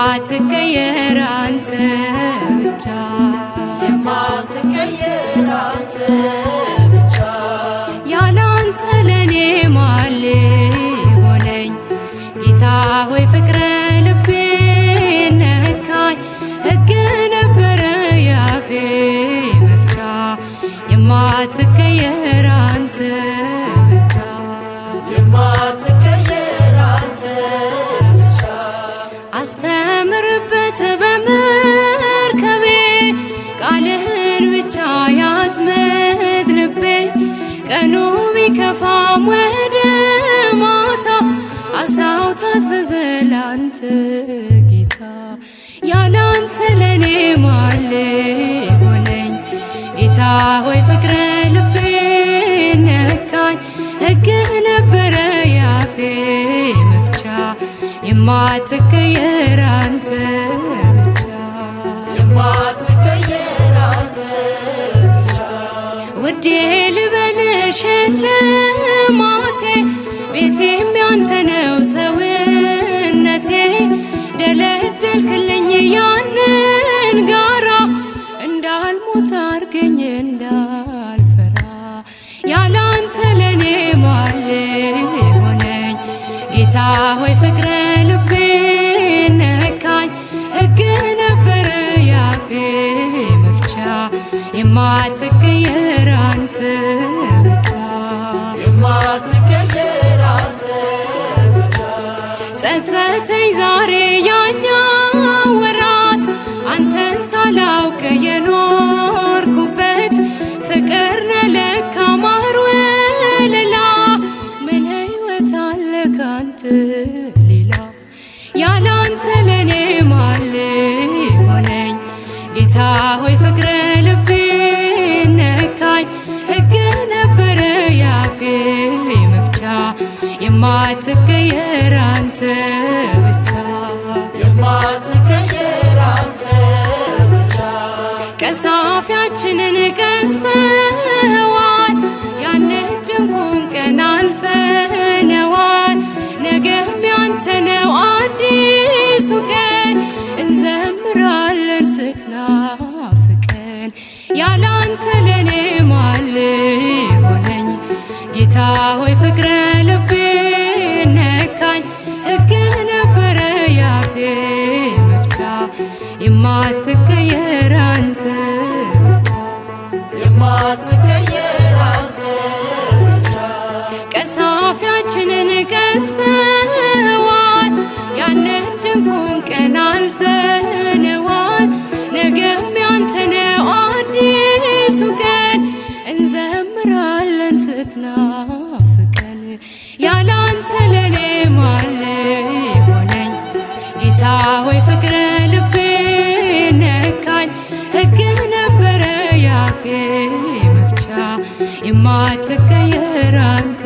የማትቀየር አንተ ብቻ፣ የማትቀየር አንተ ብቻ። ያለ አንተ ለኔ ማን ሊሆነኝ? ጌታ ሆይ ፍቅረ ልቤን ነካኝ፣ ሕግ ነበረ ያፌ መፍቻ። የማትቀየር አንተ ብቻ፣ የማትቀየር አንተ ብቻ። አስተምርበት በመርከቤ፣ ቃልህን ብቻ ያጥምድ ልቤ። ቀኑ ቢከፋም ወደ ማታ፣ አሳው ታዘዘ ላንተ ጌታ። ያለ አንተ ለኔ ማን ሊሆነኝ? ጌታ ሆይ ፍቅረ ልቤን ነካኝ፣ ሕግህ ነበረ ያፌ መፍቻ። የማትቀየር አንተ ብቻ፣ የማትቀየር አንተ ብቻ። ውዴ ልበልሽ ሽልማቴ፣ ቤቴም ያንተ ነው ሰውነቴ። ደለደልክልኝ ያንን ጋራ፣ እንዳልሞት አርገኝ እንዳልፈራ። ያለ አንተ ለኔ ማን ሊሆነኝ? ጌታ ሆይ ፍቅረ ልቤን ነካኝ፣ ሕግ ነበረ ያፌ መፍቻ። የማትቀየር አንተ ብቻ፣ የማትቀየር አንተ ብቻ። ጸጸተኝ ዛሬ ያኛው ወራት፣ አንተን ሳላውቅ የኖርኩበት። ፍቅር ነህ ለካ ማር ወለላ፣ ምን ሕይወት አለ ካንተ ሌላ? ያለ አንተ ለኔ ማን ሊሆነኝ? ጌታ ሆይ ፍቅረ ልቤን ነካኝ፣ ሕግ ነበረ ያፌ መፍቻ። የማትቀየር አንተ ብቻ፣ የማትቀየር አንተ ብቻ። ቀሳፊያችንን ቀስፈዋል፣ ያንን ጭንቁን ቀን አልፈነዋል። ነገም ያንተ ነው አዲሱ ቀን፣ እንዘምራለን ስትናፍቀን። ያለ አንተ ለኔ ማን ሊሆነኝ? ጌታ ሆይ ፍቅረ ልቤን ነካኝ፣ ሕግ ነበረ ያፌ መፍቻ። የማትቀየር አንተ ብቻ፣ የማትቀየር አንተ ብቻ። ቀሳፊያችንን ቀስፈዋል፣ ያንን ጭንቁን ቀን አልፈነዋል። ነገም ያንተ ነው አዲሱ ቀን፣ እንዘምራለን ስትናፍቀን። ያለ አንተ ለኔ ማን ሊሆነኝ? ጌታ ሆይ ፍቅረ ልቤን ነካኝ፣ ሕግ ነበረ ያፌ መፍቻ። የማትቀየር አንተ